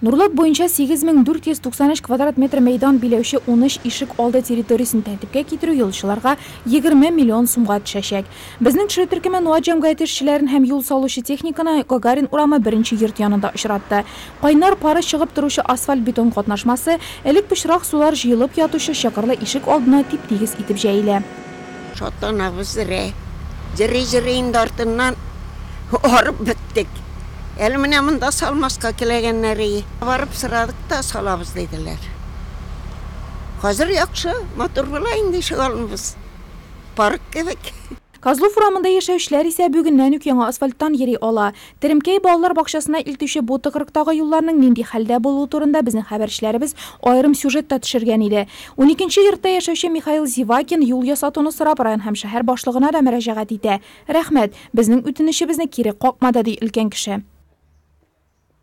Нурлат буенча 8493 квадрат метр мәйдан биләүче 13 ишек алды территориясен тәртипкә китерү юлчыларга 20 миллион сумга төшәчәк. Безнең төшерү төркеме Нуат җәмгыяте эшчеләрен һәм юл салучы техниканы Гагарин урамы беренче йорт янында очратты. Кайнар пары чыгып торучы асфальт-бетон катнашмасы элек пычрак сулар җыелып ятучы чокырлы ишек алдына тип-тигез итеп җәелә. Шатланабыз зрә. Җыри-җыри инде артыннан арып беттек. Әле менә монда салмаска теләгәннәр ие. Барып сорадык та, салабыз диделәр. Хәзер яхшы, матур була инде ишегалдыбыз. Парк кебек. Козлов урамында яшәүчеләр исә бүгеннән үк яңа асфальттан йөри ала. Теремкәй балалар бакчасына илтүче бу тыкрыктагы юлларның нинди хәлдә булуы турында безнең хәбәрчеләребез аерым сюжет та төшергән иде. 12 йортта яшәүче Михаил Зевакин юл ясатуны сорап район һәм шәһәр башлыгына да мөрәҗәгать итә. Рәхмәт, безнең үтенечебезне кире какмады, ди өлкән кеше.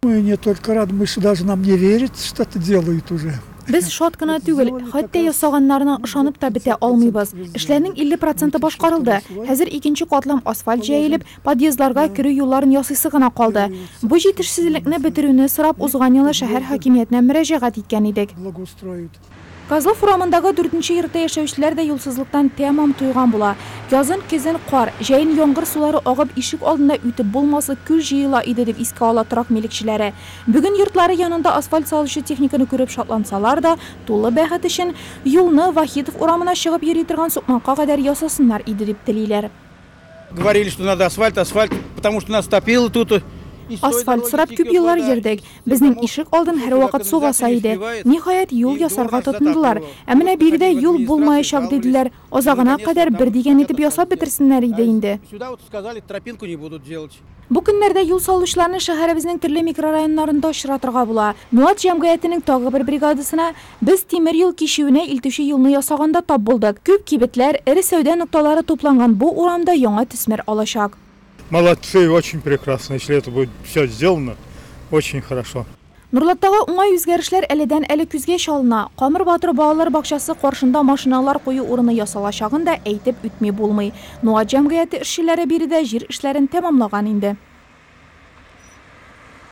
Мы не только рады, мы даже нам не верится, что это делают уже. Без шат кына түгел, хәтта ясаганнарына ышанып та бетә алмыйбыз. Эшләрнең 50 проценты башкарылды. Хәзер икенче катлам асфальт җәелеп, подъездларга керү юлларын ясыйсы гына калды. Бу җитешсезлекне бетерүне сорап узган елны шәһәр хакимиятенә мөрәҗәгать иткән идек. Благоустроят. Козлов урамындагы дүртенче йортта яшәүчеләр дә юлсызлыктан тәмам туйган була. Язын, көзен кар, җәен яңгыр сулары агып ишек алдында үтеп булмаслык күл җыела иде, дип искә ала торак милекчеләре. Бүген йортлары янында асфальт салучы техниканы күреп шатлансалар да, тулы бәхет өчен юлны Вахитов урамына чыгып йөри торган сукмакка кадәр ясасыннар иде дип телиләр. Говорили, что надо асфальт, асфальт, потому что нас топило тут. Асфальт сорап күп еллар йөрдек. Безнең ишек алдын һәрвакыт су баса иде. Ниһаять, юл ясарга тотындылар. Ә менә биредә юл булмаячак диделәр. Азагына кадәр бер дигән итеп ясап бетерсеннәр иде инде. Сюда вот сказали, тропинку не будут делать. Бу көннәрдә юл салучыларны шәһәребезнең төрле микрорайоннарында очратырга була. Нуат җәмгыятенең тагы бер бригадасына без тимер юл кичүенә илтүче юлны ясаганда тап булдык. Күп кибетләр, эре сәүдә нокталары тупланган бу урамда яңа төсмер алачак. Молодцы, очень прекрасно. Если это будет все сделано, очень хорошо. Нурлаттагы уңай үзгәрешләр әледән әле күзгә чалына. Камыр батыр балалар бакчасы каршында машиналар кую урыны ясалачагын да әйтеп үтми булмый. Нуат җәмгыяте эшчеләре биредә җир эшләрен тәмамлаган инде.